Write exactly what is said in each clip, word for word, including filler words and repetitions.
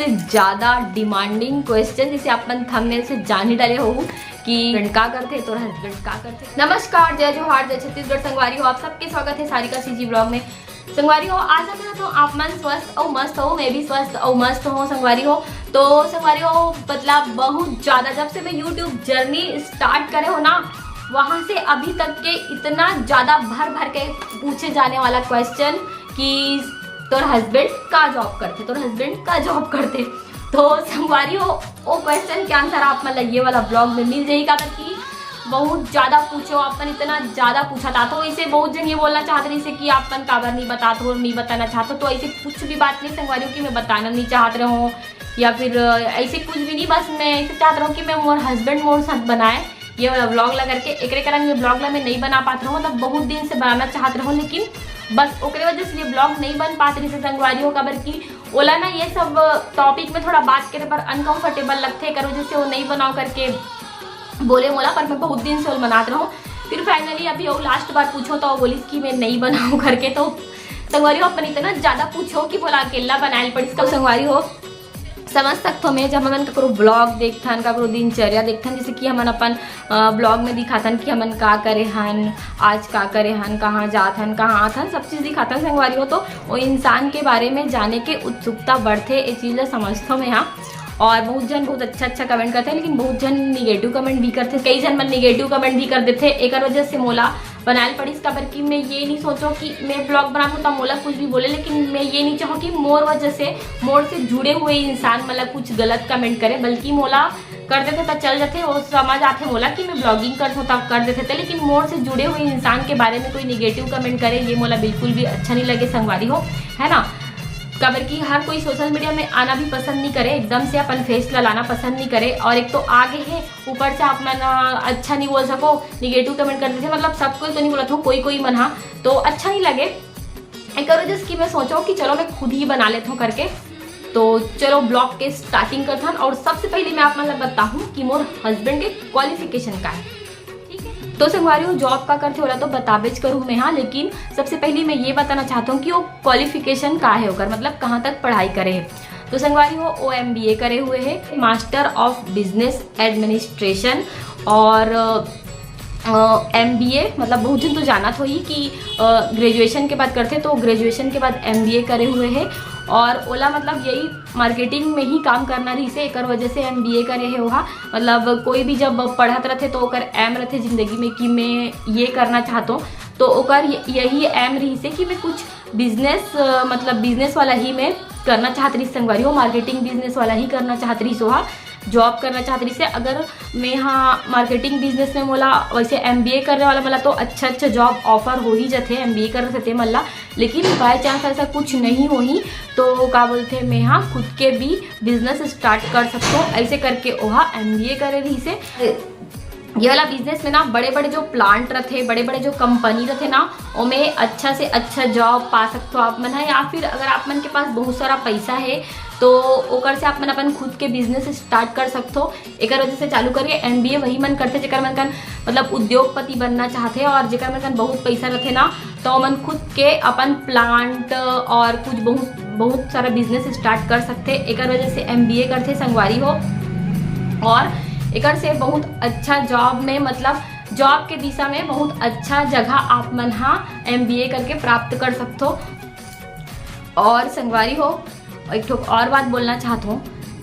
ज्यादा demanding question, जिसे आप मन थंबनेल से जान ही डाले हो कि husband का करथे, तोर हस्बैंड का करथे। नमस्कार, जय जोहार, जय छत्तीसगढ़ संगवारी हो, आप सबके स्वागत है सारिका सीजी ब्लॉग में। संगवारी हो, आशा करत हो आप मन स्वस्थ अउ मस्त हो, मैं भी स्वस्थ अउ मस्त हो संगवारी हो। तो संगवारी हो, मतलब बहुत ज्यादा, जब से मैं YouTube जर्नी स्टार्ट करे हो ना, वहां से अभी तक के इतना ज्यादा भर भर के पूछे जाने वाला क्वेश्चन कि तोर हस्बैंड का जॉब करथे, तोर हस्बैंड का जॉब करथे। तो संगवारी हो, ओ क्वेश्चन के आंसर आप मन ला ये वाला ब्लॉग में मिल जाही, काबर कि बहुत ज्यादा पूछो आप मन, इतना ज्यादा पूछा था। तो इसे बहुत जन ये बोलना चाहत रहिसे कि आप मन काबर नहीं बतात हो, नहीं बताना चाहत हो। तो ऐसे कुछ भी बात नहीं संगवारी हो कि मैं बताना नहीं चाहत रहूं या फिर, अ, ऐसे कुछ भी नहीं। बस मैं ऐसे चाहत रहूं कि मैं मोर हस्बैंड मोर साथ बनाए ये वाला ब्लॉग ला करके। एकरे कारण ये ब्लॉग ला मैं नहीं बना पात रहूं, मतलब बहुत दिन से बनाना चाहत रहूं, लेकिन बस ओकरे वजह से ये ब्लॉग नहीं बन पात रहिसे संगवारी हो, काबर कि ओला ना ये सब टॉपिक में थोड़ा बात करे बर अनकंफर्टेबल लगथे, एकर वजह से वो नहीं बनाओ करके बोले मोला, पर मैं बहुत दिन से ओला मनात रहूं। फिर फाइनली अभी वो लास्ट बार पूछो तो वो बोलिस कि मैं नहीं बनाऊं करके। तो संगवारी हो, आप मन इतना ज्यादा पूछो कि मोला अकेला बनाए ल पड़िस। तो संगवारी हो, समझ सकथो मैं, जब हमन ककरो ब्लॉग देखथन, ककरो दिनचर्या देखथन, जैसे कि हमन अपन ब्लॉग में दिखाथन कि हमन का करे हन, आज का करे हन, कहाँ जात हन, कहाँ आत हन, सब चीज दिखाथन संगवारी हो, तो वो इंसान के बारे में जाने के उत्सुकता बढ़थे, ये चीज ला समझथो मैं। हाँ, और बहुत जन बहुत अच्छा अच्छा कमेंट करथे, लेकिन बहुत जन निगेटिव कमेंट भी करथे। कई जन मन निगेटिव कमेंट भी कर देथे, एकर वजह से मोला बनाए ल पड़िस, काबर कि मैं ये नहीं सोचो कि मैं ब्लॉग बनात हूँ तब मोला कुछ भी बोले, लेकिन मैं ये नहीं चाहूँ कि मोर वजह से, मोर से जुड़े हुए इंसान मतलब कुछ गलत कमेंट करे, बल्कि मोला कर देथे त चल जाथे, वो समझ आथे मोला कि मैं ब्लॉगिंग करत हूँ तब कर देथे ते, लेकिन मोर से जुड़े हुए इंसान के बारे में कोई निगेटिव कमेंट करे, ये मोला बिल्कुल भी अच्छा नहीं लगे संगवारी हो, है ना। काबर कि हर कोई सोशल मीडिया में आना भी पसंद नहीं करे, एकदम से अपन फेस ला लाना पसंद नहीं करे, और एक तो आगे है, ऊपर से आप मन, अ, अच्छा नहीं बोल सको, निगेटिव कमेंट कर देथे, मतलब सब कोई तो नहीं बोलत हूँ, कोई कोई मन हा तो अच्छा नहीं लगे। एकर वजह से कि मैं सोचो कि चलो मैं खुद ही बना लेत हूँ करके। तो चलो ब्लॉग के स्टार्टिंग करथन, और सबसे पहले मैं आप मन ला बताहूँ कि मोर हस्बैंड के क्वालिफिकेशन का है। ठीक है, तो संगवारी हो, जॉब का करथे ओला तो बताबेच करूँ मैं, हाँ, लेकिन सबसे पहले मैं ये बताना चाहता हूँ कि वो क्वालिफिकेशन का है ओकर, मतलब कहाँ तक पढ़ाई करे है। तो संगवारी हो, वो एमबीए करे हुए है, मास्टर ऑफ बिजनेस एडमिनिस्ट्रेशन, और एमबीए, मतलब बहुत जन तो जानत होही कि ग्रेजुएशन के बाद करथे, तो ग्रेजुएशन के बाद एमबीए करे हुए है, और ओला मतलब यही मार्केटिंग में ही काम करना रहिसे, एकर वजह से एमबीए करे है ओहा। मतलब कोई भी जब पढ़त रथे तो ओकर एम रथे जिंदगी में कि मैं ये करना चाहत हूँ, तो ओकर य-, यही एम रहिसे कि मैं कुछ बिजनेस, अ, मतलब बिजनेस वाला ही मैं करना चाहत रहिस संगवारी हो, मार्केटिंग बिजनेस वाला ही करना चाहत रहिस ओहा, जॉब करना चाहत रहिसे। अगर मैं हा मार्केटिंग बिजनेस में मोला वैसे एमबीए करने वाला मन ला तो अच्छा अच्छा जॉब ऑफर हो ही जाथे, एमबीए कर सकथे मन ला, लेकिन बाय चांस ऐसा कुछ नहीं होही तो का बोलथे, मैं हा खुद के भी बिजनेस स्टार्ट कर सकथों, ऐसे करके ओहा एमबीए करे रहिसे। ये वाला बिजनेस में ना बड़े बड़े जो प्लांट रथे, बड़े बड़े जो कंपनी रथे ना, ओमे अच्छा से अच्छा जॉब पा सकथो आप मन ह, या फिर अगर आप मन के पास बहुत सारा पैसा है तो ओकर से आप मन अपन खुद के बिजनेस स्टार्ट कर सकथो। एकर वजह से चालू करिए। एमबीए वही मन करथे जेकर मन कन मतलब उद्योगपति बनना चाहथे, और जेकर मन कन बहुत पैसा रथे ना, तो ओमन खुद के अपन प्लांट और कुछ बहुत बहुत सारा बिजनेस स्टार्ट कर सकथे। एकर वजह से एमबीए करथे संगवारी हो, और एकर से बहुत अच्छा जॉब में, मतलब जॉब के दिशा में बहुत अच्छा जगह आप मन हा एमबीए करके प्राप्त कर सकथो। और संगवारी हो, एक ठो और बात बोलना चाहत हूँ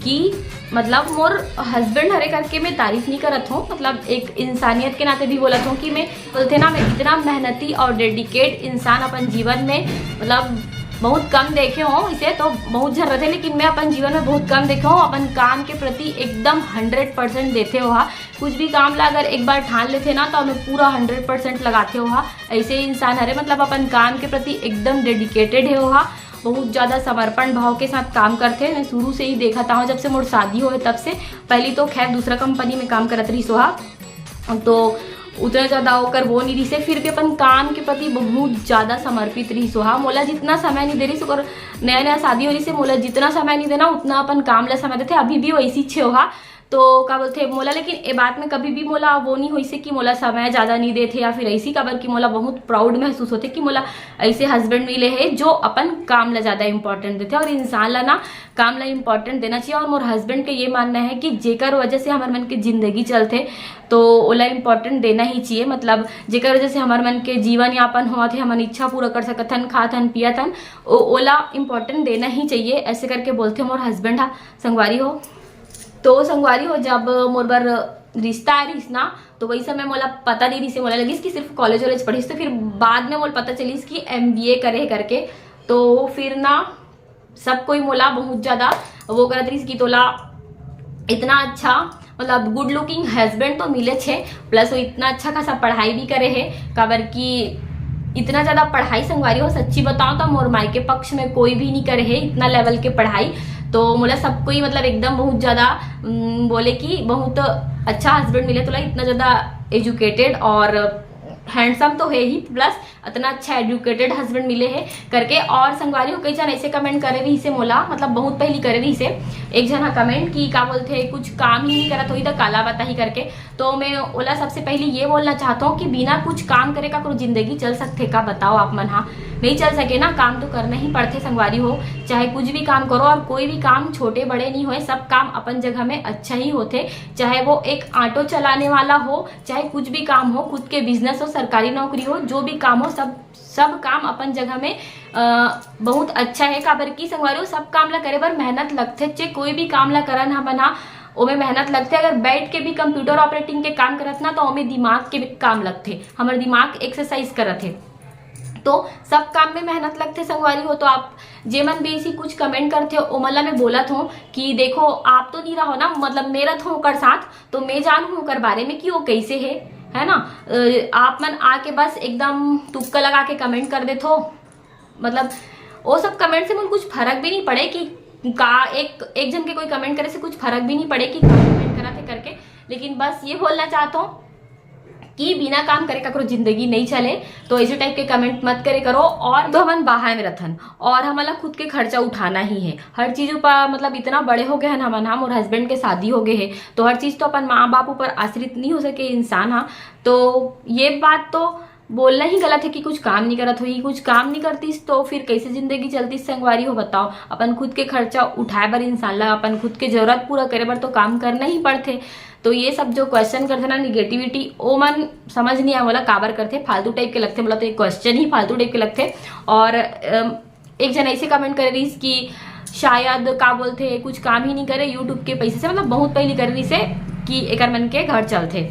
कि मतलब मोर हस्बैंड हरे करके मैं तारीफ नहीं करत हूँ, मतलब एक इंसानियत के नाते भी बोलत हूँ कि मैं बोलथे ना, मैं इतना मेहनती और डेडिकेट इंसान अपन जीवन में मतलब बहुत कम देखे हो। इसे तो बहुत जन रथे, लेकिन मैं अपन जीवन में बहुत कम देखे हो। अपन काम के प्रति एकदम हंड्रेड परसेंट देथे हो। कुछ भी काम ला अगर एक बार ठान लेथे ना, तो हमें पूरा हंड्रेड परसेंट लगाथे हो। ऐसे इंसान हरे, मतलब अपन काम के प्रति एकदम डेडिकेटेड है हो। बहुत ज्यादा समर्पण भाव के साथ काम करथे। मैं शुरू से ही देखत हूँ, जब से मोर शादी होए तब से। पहली तो खैर दूसरा कंपनी में काम करत रहिस हो, तो उतना ज्यादा ओकर वो नहीं रहिसे, फिर भी अपन काम के प्रति बहुत ज्यादा समर्पित रहिस हो। मोला जितना समय नहीं दे रहिस, ओकर नया नया शादी हो रहिसे, मोला जितना समय नहीं देना उतना अपन काम ला समय देथे। अभी भी वैसी छे हो। तो का बोलथे मोला, लेकिन ए बात में कभी भी मोला वो नहीं होइसे कि मोला समय ज़्यादा नहीं देथे या फिर ऐसी, काबर कि मोला बहुत proud महसूस होथे कि मोला ऐसे husband मिले हे जो अपन काम ला ज़्यादा important देथे। और इंसान ला ना काम ला important देना चाहिए। और मोर husband के ये मानना है कि जेकर वजह से हमर मन के जिंदगी चलथे, तो ओला important देना ही चाहिए। मतलब जेकर वजह से हमर मन के जीवन यापन होवत हे, हमन इच्छा पूरा कर सकत हन, खात हन, पियत हन, ओ-, ओला important देना ही चाहिए, ऐसे करके बोलथे मोर husband हा। संगवारी हो, तो संगवारी हो, जब मोर बर रिश्ता आए रहिस ना, तो वही समय मोला पता नहीं रहिस, मोला लगिस कि सिर्फ college वॉलेज पढ़िस, तो फिर बाद में मोला पता चलिस कि M B A करे हे करके। तो फिर ना सब कोई मोला बहुत ज़्यादा वो करत रहिस कि तोला इतना अच्छा, मतलब good looking husband तो मिले छे, plus वो इतना अच्छा खासा पढ़ाई भी करे हे, काबर कि इतना ज़्यादा पढ़ाई, संगवारी हो, सच्ची बताओ तो मोर मायके पक्ष में कोई भी नहीं करे हे इतना level के पढ़ाई। तो मोला सब कोई, मतलब, एकदम बहुत ज़्यादा, उम, बोले कि बहुत अच्छा husband मिले तोला, इतना ज़्यादा educated और handsome तो हे ही, plus इतना अच्छा educated husband मिले हे करके। और संगवारी हो, कई झन ऐसे comment करे रहिसे मोला, मतलब, बहुत पहली करे रहिसे एक झन हा comment कि का बोलथे, कुछ काम ही नहीं करत होही त काला बताही करके। तो मैं ओला सबसे पहले ये बोलना चाहता हूँ कि बिना कुछ काम करे काकरो जिंदगी चल सकथे का? बताओ आप मन हा, नहीं चल सके ना। काम तो करना ही पड़थे संगवारी हो, चाहे कुछ भी काम करो, और कोई भी काम छोटे बड़े नहीं होए, सब काम अपन जगह में अच्छा ही होथे। चाहे वो एक ऑटो चलाने वाला हो, चाहे कुछ भी काम हो, खुद के business हो, सरकारी नौकरी हो, जो भी काम हो, सब सब काम अपन जगह में अ, बहुत अच्छा है। काबर कि संगवारी हो, सब काम ला करे बर मेहनत लगथे। चे कोई भी काम ला करन हमन हा, ओमे मेहनत लगथे। अगर बैठ के भी computer operating के काम करत ना, तो ओमे दिमाग के भी काम लगथे, हमर दिमाग exercise करत हे। तो सब काम में मेहनत लगथे संगवारी हो। तो आप जे मन भी ऐसी कुछ comment करथे, ओमन ला मैं बोलत हूँ कि देखो, आप तो नहीं रहो ना, मतलब, मैं रथों ओकर साथ, तो मैं जानहूँ ओकर बारे में कि वो कैसे है, है ना? अ, आप मन आके बस एकदम तुक्का लगा के comment कर देथो, मतलब, वो सब comment से मुझे कुछ फर्क भी नहीं पड़े कि का एक एक जन के कोई comment करे से कुछ फर्क भी नहीं पड़े कि का comment करा थे करके। लेकिन बस ये बोलना चाहता हूँ कि बिना काम करे ककरो जिंदगी नहीं चले। तो ऐसे type के comment मत करे करो। और तो हमन बाहर में रथन और हमन ला खुद के खर्चा उठाना ही है हर चीज ऊपर। मतलब, इतना बड़े हो गए हैं हमन, हम और husband के शादी हो गए है, तो हर चीज तो अपन माँ बाप ऊपर आश्रित नहीं हो सके इंसान। हाँ, तो ये बात तो बोलना ही गलत है कि कुछ काम नहीं करत होही। कुछ काम नहीं करतीस तो फिर कैसे जिंदगी चलतीस संगवारी हो? बताओ, अपन खुद के खर्चा उठाए बर इंसान ला अपन खुद के जरूरत पूरा करे बर तो काम करना ही पड़थे। तो ये सब जो question करथे ना, negativity, ओ मन समझ नहीं आए मोला काबर करथे, फालतू type के लगथे। मोला तो ये question ही फालतू type के लगथे। और अम, एक जन ऐसे comment करे रहिस कि शायद, का बोलथे, कुछ काम ही नहीं करे YouTube के पैसे से, मतलब, बहुत पहली करे रहिस हे कि एकर मन के घर चलथे।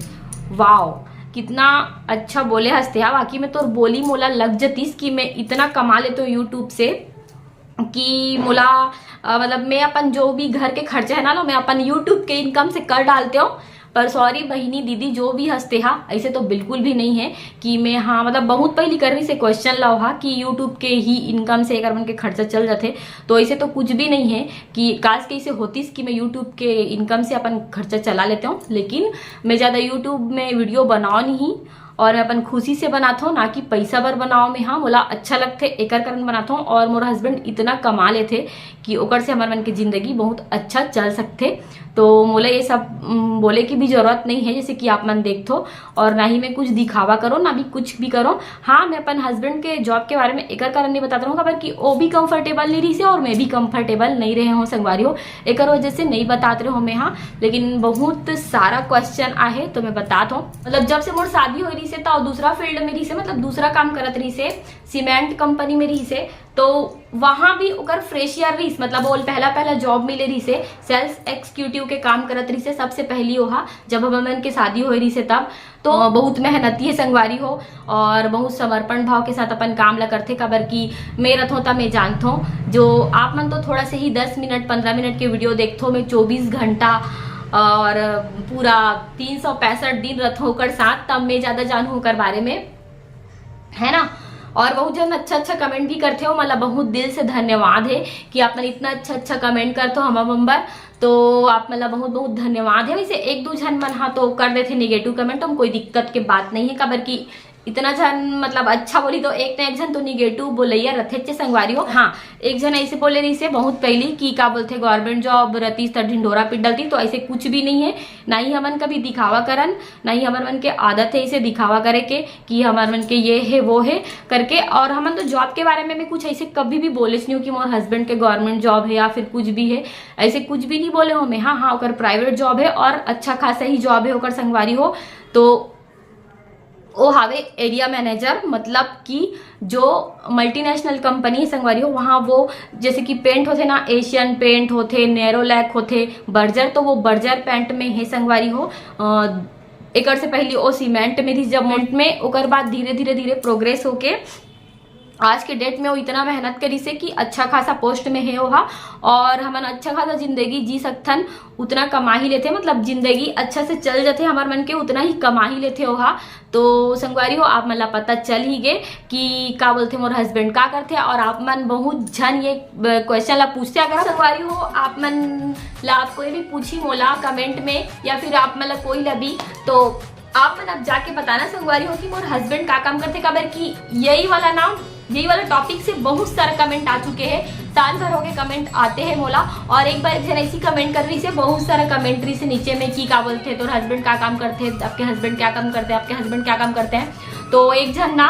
वाओ, कितना अच्छा बोले हंसते हा। बाकी मैं तोर बोली मोला लग जतीस कि मैं इतना कमा लेते हूँ YouTube से कि मोला, अ, मतलब, मैं अपन जो भी घर के खर्चा है ना, लो, मैं अपन YouTube के income से कर डालते हूँ। पर sorry बहिनी, दीदी, जो भी हंसते हा, ऐसे तो बिल्कुल भी नहीं है कि मैं, हाँ, मतलब, बहुत पहली कर रही से question लाओ हा कि YouTube के ही income से एकर मन के खर्चा चल जाथे। तो ऐसे तो कुछ भी नहीं है कि काश कैसे होतीस कि मैं YouTube के income से अपन खर्चा चला लेते हूँ। लेकिन मैं ज़्यादा YouTube में video बनाओ नहीं, और मैं अपन खुशी से बनात हूँ, ना कि पैसा बर बनाओ में। हाँ, मोला अच्छा लगथे, एकर कारण बनात हूँ। और मोर husband इतना कमा लेथे कि ओकर से हमर मन के जिंदगी बहुत अच्छा चल सकथे। तो मोला ये सब, उम, बोले की भी जरूरत नहीं है, जैसे कि आप मन देखथो, और ना ही मैं कुछ दिखावा करो, ना भी कुछ भी करो। हाँ, मैं अपन husband के job के बारे में एकर कारण नहीं बतात रहूँ, काबर कि वो भी comfortable नहीं रही से और मैं भी comfortable नहीं रहे हूँ संगवारी हो, एकर वजह से नहीं बतात रहे हूँ मैं। हाँ, लेकिन बहुत सारा question आहे तो मैं बतात हूँ। मतलब, जब से मोर शादी हो रही से तो दूसरा field में रही से, मतलब, दूसरा काम करत रही से, cement company में रही से, तो वहाँ भी ओकर fresher रहिस, मतलब, वो पहला पहला job मिले रहिस हे, sales executive के काम करत रहिस हे सबसे पहली ओहा, जब हमन के शादी होए रहिस हे तब। तो बहुत मेहनती है संगवारी हो, और बहुत समर्पण भाव के साथ अपन काम ला करथे, काबर कि मैं रथों त मैं जानथों, जो आप मन तो थोड़ा से ही दस मिनट, पंद्रह मिनट के video देखथो, मैं चौबीस घंटा और पूरा तीन सौ पैंसठ दिन रथों ओकर साथ, तब मैं ज़्यादा जानहूँ ओकर बारे में, है ना। और बहुत जन अच्छा अच्छा comment भी करथे हो, मतलब, बहुत दिल से धन्यवाद है कि आप मन इतना अच्छा अच्छा comment करथो हमा बम्बर। तो आप मन ला बहुत बहुत धन्यवाद है। वैसे एक दो झन मन हा तो कर देथे negative comment, तो कोई दिक्कत के बात नहीं है, काबर कि इतना झन, मतलब, अच्छा बोली तो एक ना एक झन तो निगेटिव बोलैया रथेच संगवारी हो। हाँ, एक झन ऐसे बोले रहिसे बहुत पहली कि का बोलथे, गवर्नमेंट जॉब रतिस त ढिंढोरा पीट डलती, तो ऐसे कुछ भी नहीं है। ना ही हमन कभी दिखावा करन, ना ही हमर मन के आदत है इसे दिखावा करे के कि हमर मन के ये है वो है करके। और हमन तो जॉब के बारे में भी कुछ ऐसे कभी भी बोले नहीं हो कि मोर हस्बैंड के गवर्नमेंट जॉब है या फिर कुछ भी है, ऐसे कुछ भी नहीं बोले हो मैं। हाँ, हाँ, ओकर प्राइवेट जॉब है और अच्छा खासा ही जॉब है ओकर संगवारी हो। तो वो हावे एरिया मैनेजर, मतलब कि जो मल्टीनेशनल कंपनी है संगवारी हो, वहाँ वो जैसे कि पेंट होथे ना, एशियन पेंट होथे, नेरोलैक होथे, बर्जर, तो वो बर्जर पेंट में है संगवारी हो। अ, एकर से पहले वो सीमेंट में थी, जब सीमेंट में, ओकर बाद धीरे धीरे धीरे प्रोग्रेस होके आज के डेट में वो इतना मेहनत करिसे कि अच्छा खासा पोस्ट में है ओहा, और हमन अच्छा खासा जिंदगी जी सकथन। उतना कमा ही लेथे, मतलब जिंदगी अच्छा से चल जथे हमर मन के, उतना ही कमा ही लेथे ओहा। तो संगवारी हो, आप मन ला पता चल ही गे कि का बोलथे मोर हस्बैंड का करथे। और आप मन बहुत झन ये क्वेश्चन ला पूछते, अगर संगवारी हो आप मन ला कोई भी पूछी मोला कमेंट में या फिर आप मन ला कोई ला भी, तो आप मन अब जाके बताना संगवारी हो कि मोर हस्बैंड का काम करथे, काबर कि यही वाला नाम, यही वाला टॉपिक से बहुत सारा कमेंट आ चुके हैं। साल भर हो गए कमेंट आते हैं मोला, और एक बार एक झन ऐसी कमेंट कर रहिसे, बहुत सारा कमेंट रहिसे नीचे में कि का बोलथे तोर हस्बैंड का काम करथे, आपके हस्बैंड क्या काम करते हैं, आपके हस्बैंड क्या काम करते हैं। तो एक झन ना,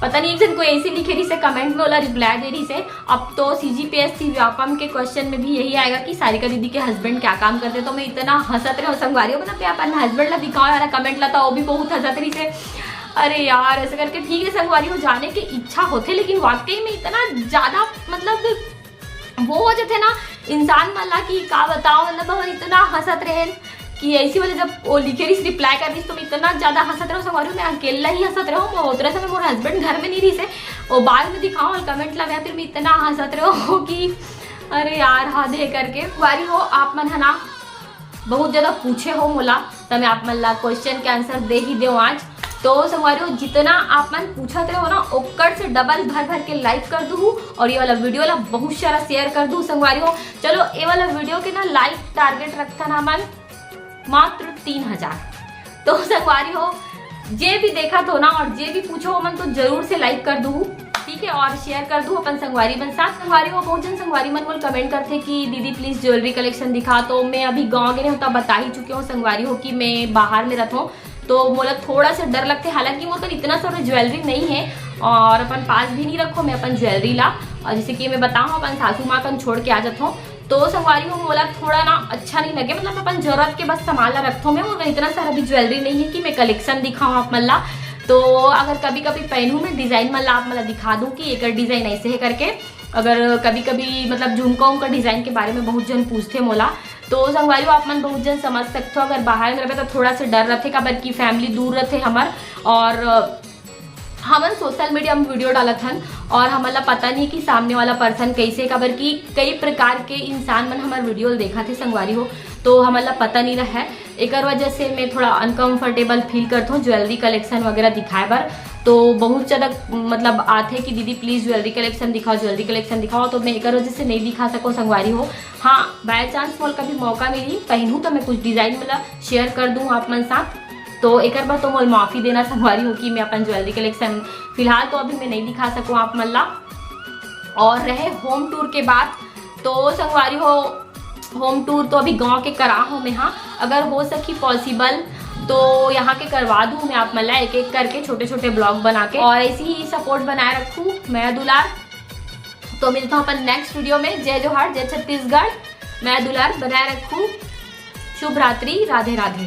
पता नहीं, एक झन कोई ऐसी लिखे रहिसे कमेंट में, ओला रिप्लाई दे रहिसे। अब तो सीजीपीएससी व्यापम के क्वेश्चन में भी यही आएगा कि सारिका दीदी के हस्बैंड क्या काम करते हैं। तो मैं इतना हंसत रहे संगवारी हो, मतलब मैं अपन हस्बैंड ला दिखाओ यार, कमेंट ला, तो वो भी बहुत हंसत रहिसे। अरे यार, ऐसे करके ठीक है संगवारी हो, जाने की इच्छा होथे, लेकिन वाकई में इतना ज्यादा, मतलब वो हो जाथे ना इंसान मन ला कि का बताओ, मतलब हमन इतना हंसत रहे कि ऐसी वाले जब वो लिखे रहिस, रिप्लाई कर रहिस, तो मैं इतना ज्यादा हंसत रहो संगवारी हो, मैं अकेला ही हंसत रहो, मैं उतरे समय मोर हस्बैंड घर में नहीं रहिसे। वो बाद में दिखाओ और कमेंट ला, मैं फिर मैं इतना हंसत रहो कि अरे यार, हद है करके। संगवारी हो, आप मन है ना बहुत ज्यादा पूछे हो मोला, तो मैं आप मन ला क्वेश्चन के आंसर दे ही देव आज। तो संगवारी हो, जितना आप मन पूछत रहे हो ना, ओकर से डबल भर भर के लाइक कर दूहू और ये वाला वीडियो ला बहुत सारा शेयर कर दू संगवारी हो। चलो, ये वाला वीडियो के ना लाइक टारगेट रखथन हमन मात्र तीन हजार। तो संगवारी हो, जे भी देखत हो ना और जे भी पूछो, ओमन तो जरूर से लाइक कर दू, ठीक है, और शेयर कर दू अपन संगवारी मन साथ। संगवारी हो, बहुत जन संगवारी मन मोल कमेंट करथे कि दीदी प्लीज ज्वेलरी कलेक्शन दिखा, तो मैं अभी गाँव गे हूँ, तब बता ही चुके हो संगवारी हो कि मैं बाहर में रहता हूँ, तो मोला थोड़ा सा डर लगथे। हालांकि मोर कन इतना सारा ज्वेलरी नहीं है और अपन पास भी नहीं रखो मैं अपन ज्वेलरी ला, और जैसे कि मैं बताऊँ, अपन सासू माँ कन छोड़ के आ जाता हूँ, तो संगवारी हो, मोला थोड़ा ना अच्छा नहीं लगे, मतलब अपन जरूरत के बस सामान ला रखथो मैं, मोर इतना सारा भी ज्वेलरी नहीं है कि मैं कलेक्शन दिखाऊं आप मन ला। तो अगर कभी कभी पहनू मैं डिजाइन मन ला आप मन ला दिखा दूं कि एकर डिजाइन ऐसे है करके। अगर कभी कभी मतलब झुमका उमका डिजाइन के बारे में बहुत जन पूछथे मोला, तो संगवारी हो, आप मन बहुत जन समझ सकथो, अगर बाहर में रहबे तो थोड़ा सा डर रहथे, काबर कि फैमिली दूर रहथे हमर, और हमन सोशल मीडिया में वीडियो डालत हन और हमन ला पता नहीं कि सामने वाला पर्सन कैसे, काबर कि कई प्रकार के इंसान मन हमर वीडियो ल देखत हे संगवारी हो, तो हमन ला पता नहीं रहय। एकर वजह से मैं थोड़ा अनकंफर्टेबल फील करथों ज्वेलरी कलेक्शन वगैरह दिखाए बर। तो बहुत ज़्यादा मतलब आथे कि दीदी प्लीज ज्वेलरी कलेक्शन दिखाओ, ज्वेलरी कलेक्शन दिखाओ, तो मैं एकर वजह से नहीं दिखा सको संगवारी हो। हाँ, बाय चांस मोला कभी मौका मिली, पहनू तो मैं कुछ डिजाइन मतलब शेयर कर दूँ आप मन साथ। तो एकर बर तो मोल माफी देना संगवारी हो कि मैं अपन ज्वेलरी कलेक्शन फिलहाल तो अभी मैं नहीं दिखा सकूँ आप मन ला। और रहे होम टूर के बात, तो संगवारी हो, होम टूर तो अभी गांव के करा हूँ मैं। हाँ, अगर हो सकी पॉसिबल तो यहाँ के करवा दूँ मैं आप मन ला एक एक करके छोटे छोटे ब्लॉग बना के, और ऐसे ही सपोर्ट बनाए रखू, मया दुलार। तो मिलता हूँ अपन नेक्स्ट वीडियो में। जय जोहार, जय छत्तीसगढ़, मया दुलार बनाए रखू। शुभ रात्रि, राधे राधे।